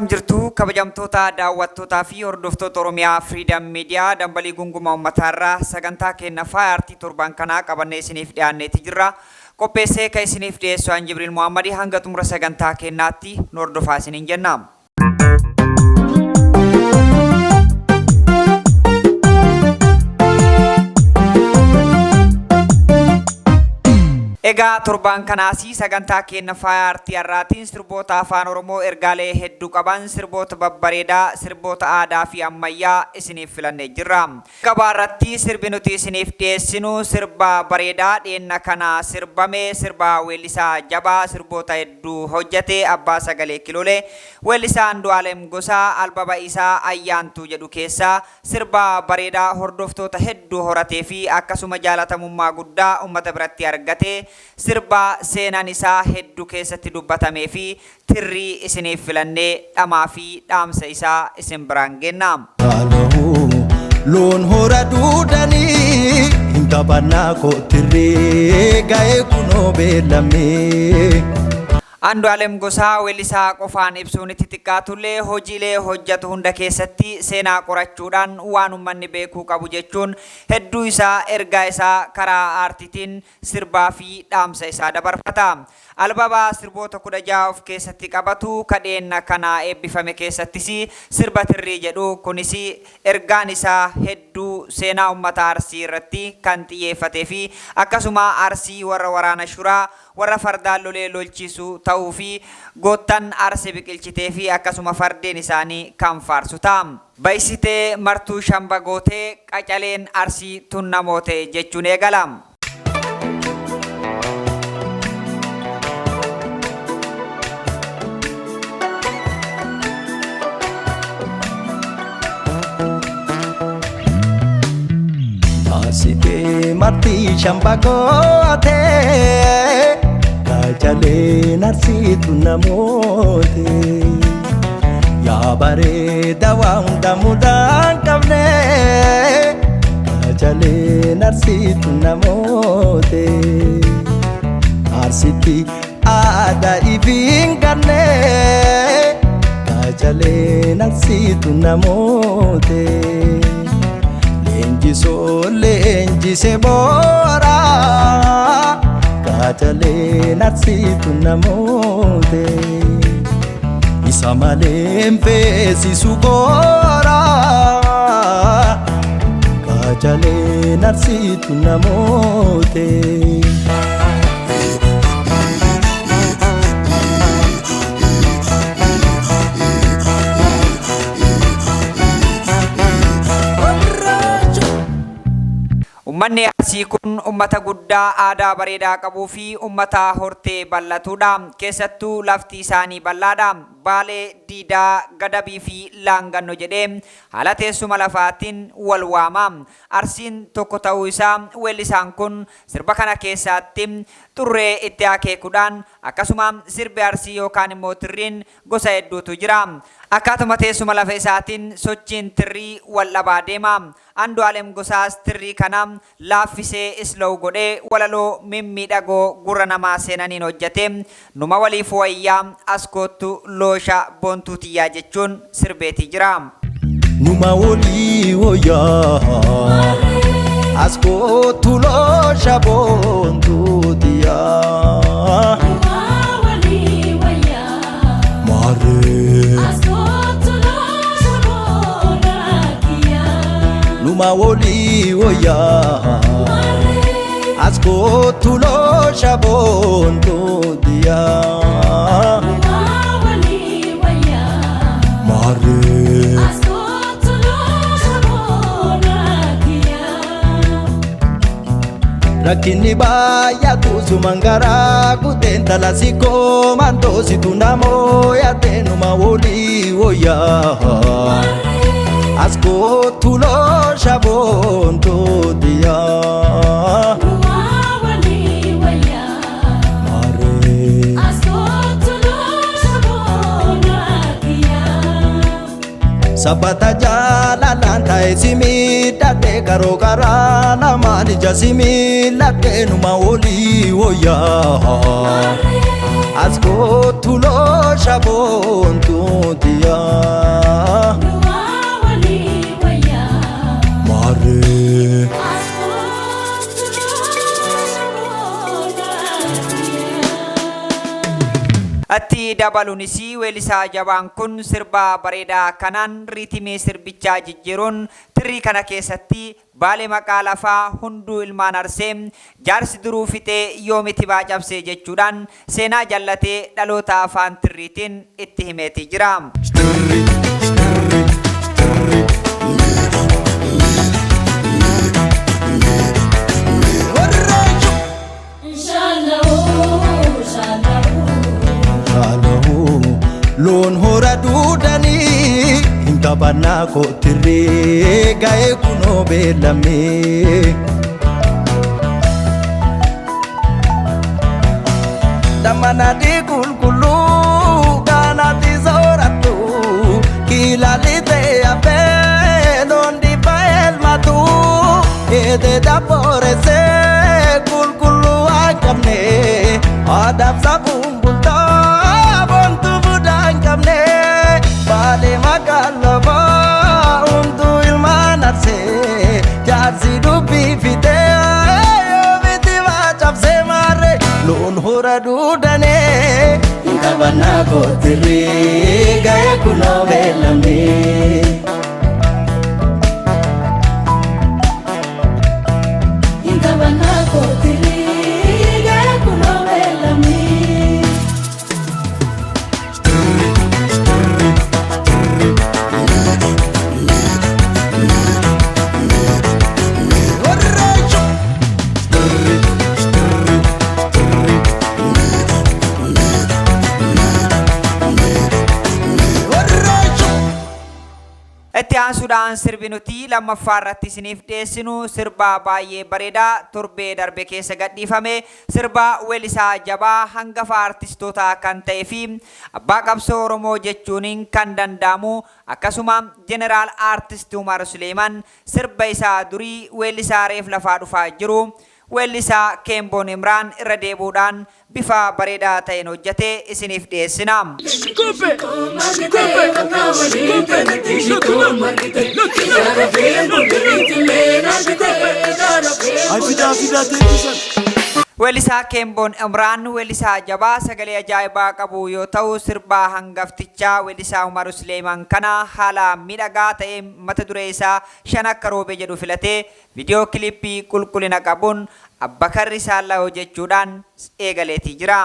Akkam jirtu kabajamtoota daawwattootaa fi hordoftoota Oromiyaa Freedom Media dambalii gunguma uummataarraa sagantaa keenya faaya aartii torban kanaa qabannee isiniif dhiyaanneeti jirra. Qopheessee kan isiniif dhiyeessu an Jibriil Muhammadi hanga xumura sagantaa keenyaatti nu hordofaa isiniin jenna. Egaa torbaan kanaas sagantaa keenya faaya aartii har'aatiin sirboota afaan Oromoo ergaalee hedduu qaban sirboota babbareedaa sirboota aadaa fi ammayyaa isiniif filannee jirra. Gabaa irratti sirbi nuti isiniif dhiyeessinu sirba bareedaa dhiyenna kana sirbame sirba weellisaa jabaa sirboota hedduu hojjete abbaa sagalee kilolee weellisaa Andu'aalem Gosaa albaba isaa Ayyaantuu jedhu keessaa sirba bareedaa hordoftoota hedduu horatee fi akkasuma jaalatamummaa guddaa uummata biratti argate sirba seenaan isaa hedduu keessatti dubbatamee fi tirrii isiniif filannee dhamaa fi dhaamsa isaa isin biraan geenna. Loon hora duudanii hin taphannaa kootirree ga'ee kunoo beellamee. Andu'aalem Gosaa weellisaa qofaan ibsuun itti xiqqaatullee hojiilee hojjetu hunda keessatti seenaa qorachuudhaan waan uummanni beekuu qabu jechuun hedduu isaa ergaa isaa karaa aartiitiin sirbaa fi dhaamsa isaa dabarfata. Albabaa sirboota 16 of keessatti qabatu kadheenna kana eebbifame keessattis sirba tirrii jedhu kunis ergaan isaa hedduu seenaa uummata Arsii irratti kan xiyyeeffatee fi akkasuma Arsii warra waraana shuraa warra fardaan lolee lolchiisu ta'uu fi goottan Arsii biqilchitee fi akkasuma fardeen isaanii kan faarsu ta'a. Baysitee martuu shamba gootee qacaleen Arsii tun namoote jechuun eegala. Baasitee marti shamba gootee qacaleen arsiitu namoote. Yaa bareeda waa hunda mudaan qabne qacaleen arsiitu namoote. Arsitti aadaa ifiin ganne qacaleen arsiitu namoote. Leenjisoo leenjise boora qacaleen arsiitu namoote. Isa malee hin feesisu koora qacaleen arsiitu namoote. Uummanni Arsii kun uummata guddaa aadaa bareedaa qabuu fi uummata hortee bal'atudha. Keessattuu lafti isaanii bal'aadha. Baalee, Diidaa, Gadabii fi Laanganno jedhee haala teessuma lafaatiin wal waama. Arsiin tokko ta'uu isaa weellisaan kun sirba kana keessatti xurree itti akeekuudhaan akkasuma sirbi Arsii yookaan immoo tirriin gosa hedduutu jira. Akkaatuma teessuma lafa isaatiin sochiin tirrii wal dhabaa deema. Andu'aalem Gosaas tirrii kana laaffisee islow godhee walaloo mimmiidhagoo gurra namaa seenaniin hojjete numa waliif wayyaa as koottu loosha boontuu tiyyaa jechuun sirbeetii jira. Numa walii wayyaa as kootu loosha boontuu tiyyaa. Maarree numa walii wayyaa as kootu loosha boontuu tiyyaa. Maarree rakkinni baay'atu suman garaa kuteen talasikoo mantoositu namoo yaadde numa walii wayyaa as kootu loosha boontuu tiyyaa. Maarree Sabbata jaalalaan taa'e si miidhagde Qaroo karaa lamaan ija similadheenuma olii wayyaa. As kootu loosha boontuutiyaa. Maarree. Itti dabaluunis weellisaa jabaan kun sirba bareedaa kanaan riitimii sirbichaa jijjiiruun tirrii kana keessatti Baalee maqaa lafaa hunduu ilmaan Arsee jaarsi duruu fixee yoomiti baa cabsee jechuudhaan seenaa jallatee dhaloota afaan tirriitiin itti himeetii jira. Shaaloo loon hora duudanii hin taphannaa kootirree ga'ee kunoo beellamee. Damanadii qulqulluu kaanaatti soorattu kilaalli ta'e hafee loon dhibbaa elmatu eedee dabbooressee qulqulluu waan qabne aadaaf safuun bultaa boontuu budaa hin qabne baalee maqaan lafaa hunduu ilmaan arsee jaarsi dubbii fitee yoomiti waa cabsee maarree loon hora duudanee hin taphannaa kootirree ga'ee kunoo beellamee. Itti aansuudhaan sirbi nuti lammaffaa irratti isiniif dhiyeessinu sirba baay'ee bareedaa torbee darbe keessa gadhiifame sirba weellisaa jabaa hangafa artistootaa kan ta'ee fi abbaa qabsoo Oromoo jechuun kan danda'amu akkasuma jeneraal aartist Umar Suleeman sirba isaa durii weellisaa reef lafaa dhufaa jiru weellisaa Keemboon Imraan irra deebuudhaan bifa bareedaa ta'een hojjetee isiniif dhiyeessina. Ay fidaa fidaa teessisan. Weellisaa Keemboon Imraan weellisaa jabaa sagalee ajaa'ibaa qabu yoo ta'u sirbaa hangaftichaa weellisaa Umar Suleeman kana haala miidhagaa ta'een mata duree isaa shan akka roobee jedhu filatee viidiyoo kilippii qulqullina qabuun Abbakarri Saallaa hojjechuudhaan eegaleetii jira.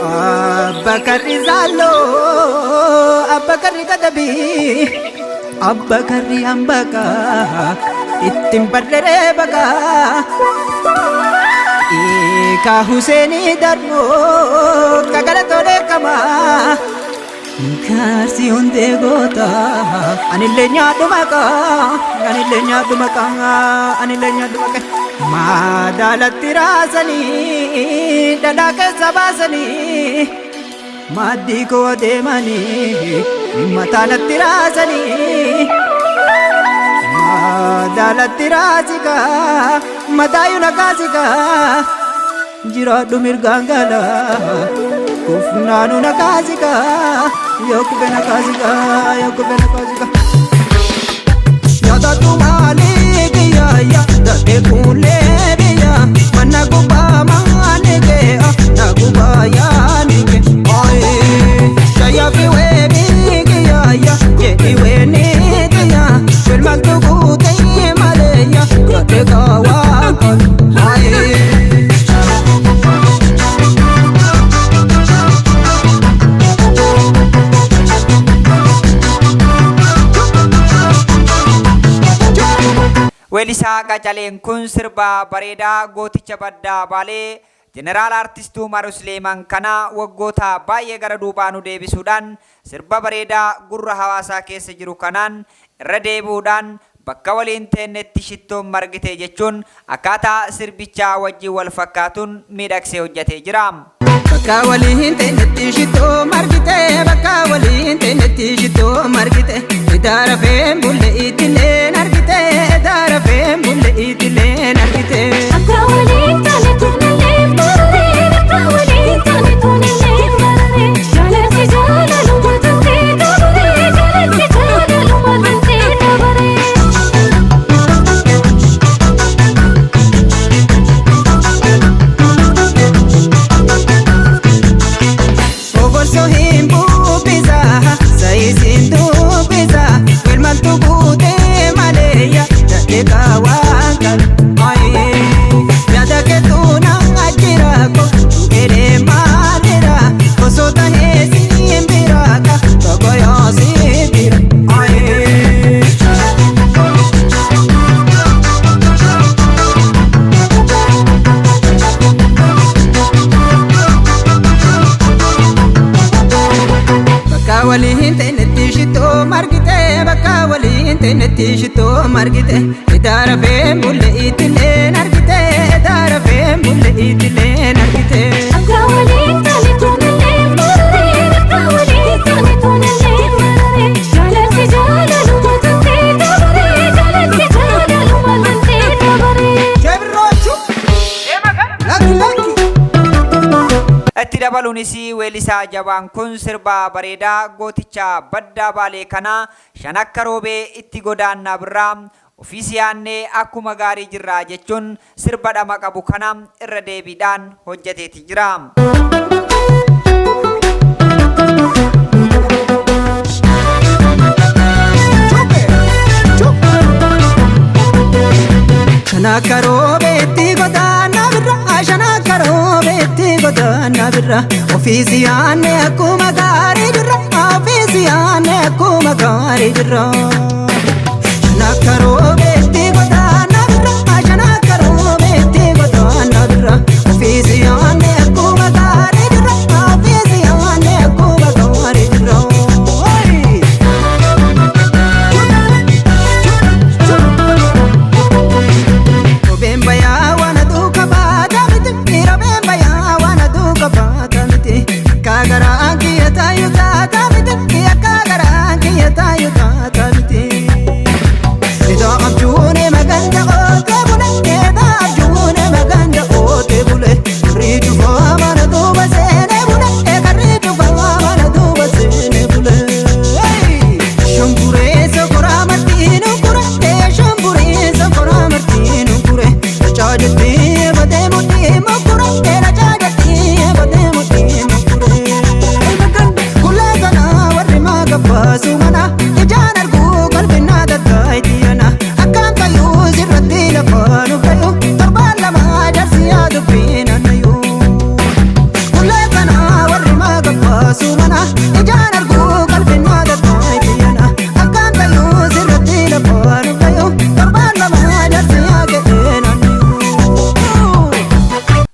Abbakarri Zaaloo, Abbakarri Kadabii, Abbakarri Hambaqaa, ittiin barreeree baqaa. Ka Huseenii darboo, ka galatoo dheekamaa. Kaarsi hundee goota, anillee nyaadhu maqaa, anillee nyaadhu maqaa, anillee nyaadhu maqaa. Madaalatti raasanii, dhadhaa keessa baasanii, maaddii koo adeemanii, mataanatti raasanii. Madaalatti raasikaa, mataayu na kaasikaa, jiraadhu mirgaan galaa. Kufnaanu na kaasikaa, yoo kufe na kaasikaa, yoo kufe na kaasikaa. Nyaatatu maalii biyya, dadhee kuulee biyya, mana gubbaa maani kee, na gubbaa yaani kee. Shayyaa fi weebii kiyya, jedhi weenii kiyya, wilmaltu guutee malee, gadhee kaawaa kol. Weellisaa Qacaleen kun sirba bareedaa gooticha baddaa Baalee jeneraal aartist Umar Suleeman kana waggoota baay'ee gara duubaa nu deebisuudhaan sirba bareedaa gurra hawaasaa keessa jiru kanaan irra deebi'uudhaan bakka waliin teennetti shittoon margite jechuun akkaataa sirbichaa wajjin wal fakkaatuun miidhagsee hojjetee jira. Bakka waliin teenyetti shittoo margite, bakka waliin teenyetti shittoo margite, idaara feen bulle itilleen argite, idaara feen bulle itilleen argite. Akka waliin taane tuunillee mararee, akka waliin taane tuunillee mararee, jaalatti jaalaluma tantee dabaree, jaalatti jaalaluma tantee dabaree. Obolsoo hin bubbisa, saayisiin dubbisa, wilmaltu guutee maleeyya, dadhee kaawwan kan maayee. Yaada keetuu na ajjira ko, du'eeree maalira, gosoota heesiin biraaka, tokko yoo si bira maayee. Bakka waliin teenyetti shittoo margite, bakka waliin teenyetti shittoo margite, idaara feen bulle itilleen argite, idaara feen bulle itilleen argite. Akka waliin taane tuunillee mararee, akka waliin taane tuunillee mararee, jaalatti jaalaluma tantee dabaree, jaalatti jaalaluma tantee dabaree. Jabiroochu lakki lakki. Itti dabaluunis weellisaa jabaan kun sirba bareedaa gooticha baddaa baalee kanaa shan akka roobee itti godaannaa birraa ofiis yaannee akkuma gaarii jirraa jechuun sirba dhama qabu kana irra deebiidhaan hojjeteeti jira. Shana karoobeetti godaannaa birra, shana karoobeetti godaannaa birra, ofiis yaanne akkuma gaarii jirra, ofiis yaanne akkuma gaarii jirra. Shana karoobeetti godaannaa birra, shana karoobeetti godaannaa birra, ofiis yaanne akkuma gaarii jirra, ofiis yaanne akkuma gaarii jirra. Oi! Robeen bayaa waan aduu qabaata miti, robeen bayaa waan aduu qabaata miti. Akka garaan kiyya taayu taata miti, akka garaan kiyya taayu taata miti. Iddoo abjuun maganda ootee bule, iddoo abjuun maganda ootee bule. Karri cufaa mana duuba seenee bule, karri cufaa mana duuba seenee bule. Shumburee sokoraa martiinu kure, shumburee sokoraa martiinu kure. Rachaajatti batee mudhii mukure, rachaajatti batee mudhii mukure. Kulee kana warri maaka baasu mana, ijaan arguu qalbiin tattaayitiyana. Akkaan fayyuu sirratti lafaan uffayu, torbaan lama jaarsi yaadu fiinanayu. Kulee kana warri maaka baasu mana, ijaan arguu qalbiin tattaayitiyana. Akkaan fayyuu sirratti lafaan uffayu, torbaan lama jaarsi yaadu.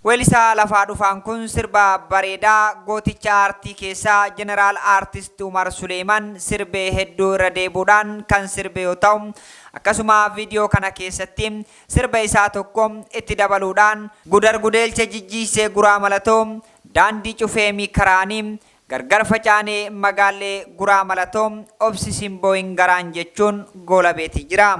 Weellisaa lafaa dhufaan kun sirba bareedaa gooticha aartii keessaa jeneraal aartist Umar Suleeman sirbee hedduu irra deebuudhaan kan sirbe yoo ta'u, akkasuma viidiyoo kana keessatti sirba isaa tokko itti dabaluudhaan gudar gudeelcha jijjiisee guraa malatoo daandii cufee karaanii gargar facaanee magaalee guraa malatoo obsi simbooyin garaan jechuun goola beetii jira.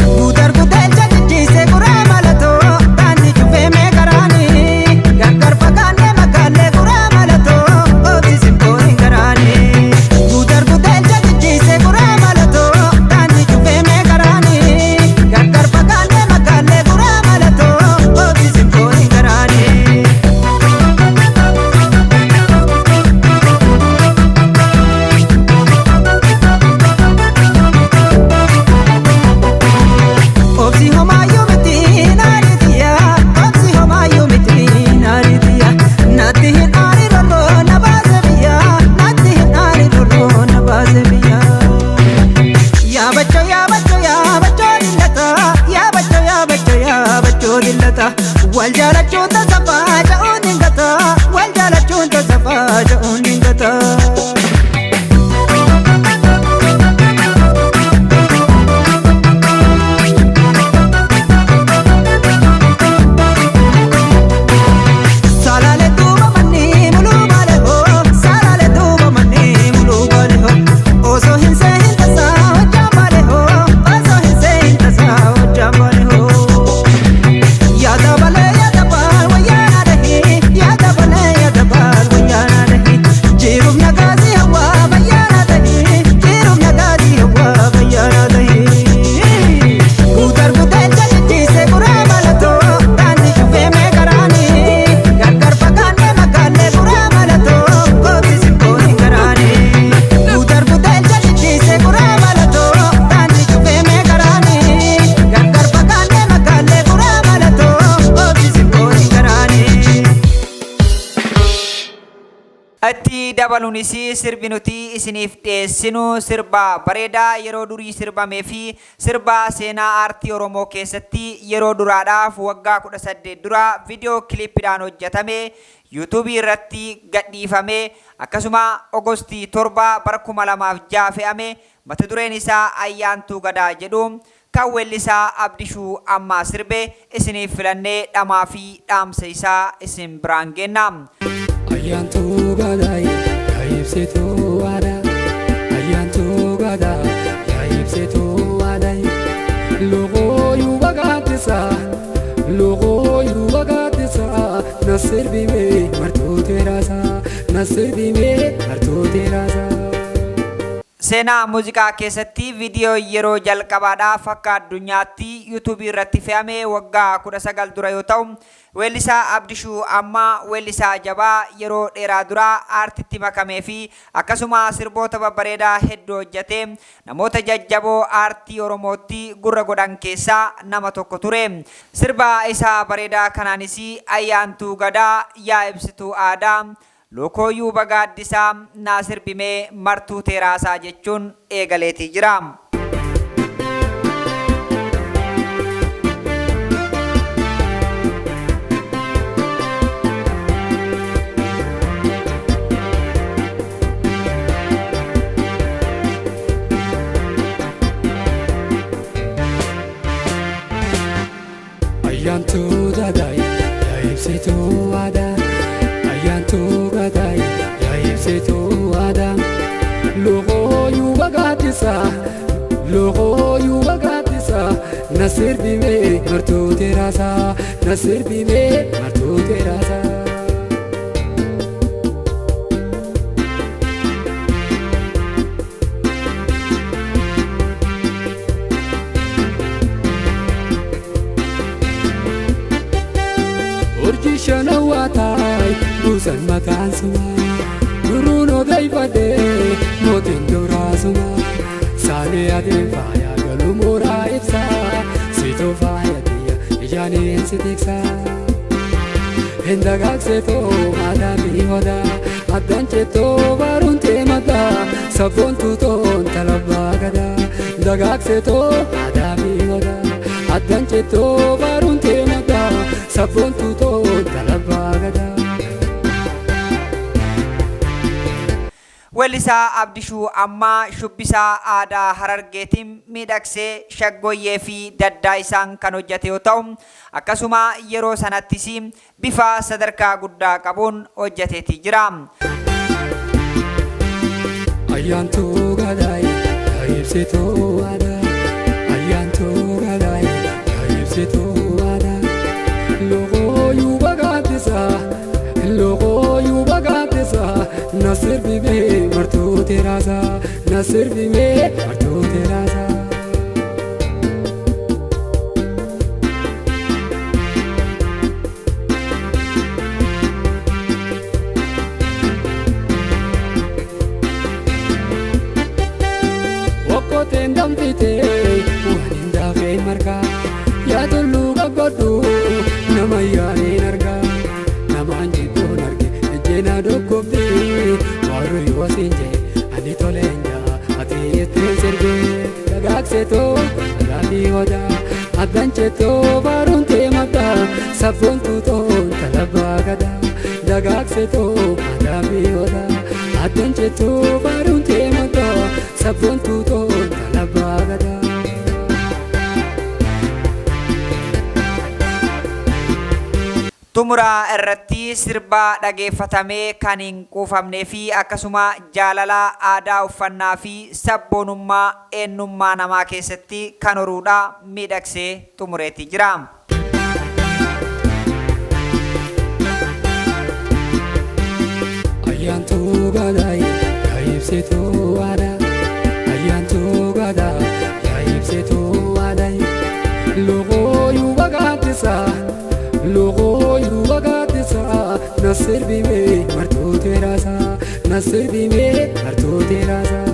Guutar gudeelcha jijjiisee guraa malatoo, daandii cufee meeqaraanii, gargar fagaannee magaalee guraa malatoo, oobsi simbooyin garaanii. Guutar gudeelcha jijjiisee guraa malatoo, daandii cufee meeqaraanii, gargar fagaannee. Itti dabaluunis sirbi nuti isiniif dhiyeessinu sirba bareedaa yeroo durii sirbamee fi sirba seenaa aartii Oromoo keessatti yeroo duraadhaaf waggaa 18 dura viidiyoo kiliippiidhaan hojjetame yuutuubii irratti gadhiifame akkasuma Ogostii 7 bara 2006 fe'ame mata dureen isaa Ayyaantuu Gadaa jedhu kan weellisaa Abdishuu Ammaa sirbe isiniif filannee dhamaa fi dhaamsa isaa isin biraan geenna. Ayyaantuu gadaa yaa ibsituu aadaa. Ayyaantuu gadaa yaa ibsituu aadaa. Loogooyuu bagaatisa loogooyuu bagaatisa na sirbimee martuu teeraasaa na sirbimee martuu teeraasaa. Seenaa muuziqaa keessatti viidiyoo yeroo jalqabaadhaaf akka addunyaatti yuutuubii irratti fe'ame waggaa 19 dura yoo ta'u, weellisaa Abdishuu Ammaa weellisaa jabaa yeroo dheeraa dura aartitti makamee fi akkasuma sirboota babbareedaa hedduu hojjete namoota jajjaboo aartii Oromootti gurra godhan keessaa nama tokko ture. Sirba isaa bareedaa kanaanis Ayyaantuu Gadaa yaa ibsituu aadaa Lokooyyuu Bagaaddisaa naa sirbimee martuu teeraasaa jechuun eegaleetii jira. Ayyaantuu gadaa yaa ibsituu aadaa. Ayyaantuu gadaa yaa ibsituu aadaa. Loogooyuu bagaatisa loogooyuu bagaatisa na sirbimee martuu teeraasaa na sirbimee martuu teeraasaa. Urjii shanawaa taay buusan mataan sumaa duruun odeeffadhee mootiin duraa sumaa saalee adiin faayaa galuu mooraa ibsaa siitoo faaya xiyya ijaaniin si tiksaa. Hindagaagseetoo aadaa fi hodaa addaan cettoo baaruun teemataa sabboontuu toon talabbaa gadaa dagaagseetoo aadaa fi hodaa addaan cettoo baaruun teemataa sabboontuu toon talabbaa gadaa. Weellisaa Abdishuu Ammaa shubbisaa aadaa Harargeetiin miidhagsee shaggooyyee fi daddaa isaan kan hojjete yoo ta'u, akkasuma yeroo sanattis bifa sadarkaa guddaa qabuun hojjeteetii jira. Ayyaantuu gadaa yaa ibsituu aadaa. Ayyaantuu gadaa yaa ibsituu aadaa. Loogooyuu bagaatisa loogooyuu bagaatisa na sirbimee martuu teeraasaa na sirbimee martuu teeraasaa. Okkotteen danfitee waan hin daafeen margaa yaa tulluu gabbadhu nama yaaniin argaa namaan jidduun arge ejjeena dhukkubdee warri yoo siin jee ani toleen jaa ati ittiin sirbee dagaagseetoo alaafi hodaa addaan cettoo baaruun teemataa sabboontuu toon talabbaa gadaa dagaagseetoo alaafi hodaa addaan cettoo baaruun teemataa sabboontuu toon talabbaa gadaa. Xumura irratti sirba dhageeffatamee kan hin quufamnee fi akkasuma jaalala aadaa uffannaa fi sabboonummaa eenyummaa namaa keessatti kan horuudha miidhagsee xumureetii jira. Ayyaantuu gadaa yaa ibsituu aadaa. Ayyaantuu gadaa yaa ibsituu aadaa. Loogooyuu bagaatisa loogooyuu bagaatisa na sirbimee martuu teeraasaa na sirbimee martuu teeraasaa.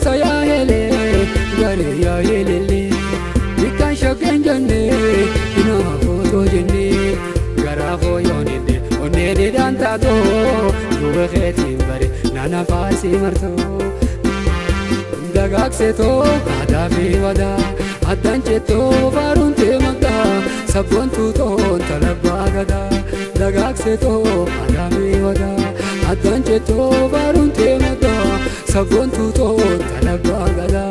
Dammaqsa yaa helee garee yaa helellee Bikkaan shakkeen jennee inuma footoo jennee garaa fooyoon illee onnee didaan taatoo duuba keetiin bare nana faasii martoo. Dagaagsetoo aadaa fi wadaa addaan cettoo faaruun teemagaa sabboontuu toon talabbaa gadaa. Dagaagsetoo aadaa fi wadaa addaan cettoo faaruun teemagaa sabboontuu toon talabbaa gadaa.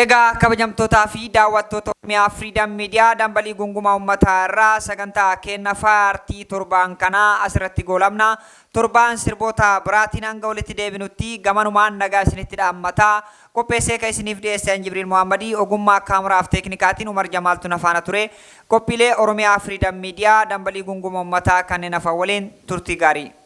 Egaa kabajamtootaa fi daawwattoota Oromiyaa Freedom Media dambalii gungumaa uummataa irraa sagantaa kenna faartii torbaan kanaa asirratti goolabna. Torbaan sirboota biraatiin hanga walitti deebinutti gamanumaan nagaa isinitti dhaammataa. Qopheessee kan isiniif dhiyeesse Jibriil Muhammadii ogummaa kaameraaf teeknikaatiin Umar Jamaaltu na faana ture. Qophiilee Oromiyaa Freedom Media dambalii gunguma uummataa kanneen hafan waliin turtii gaarii.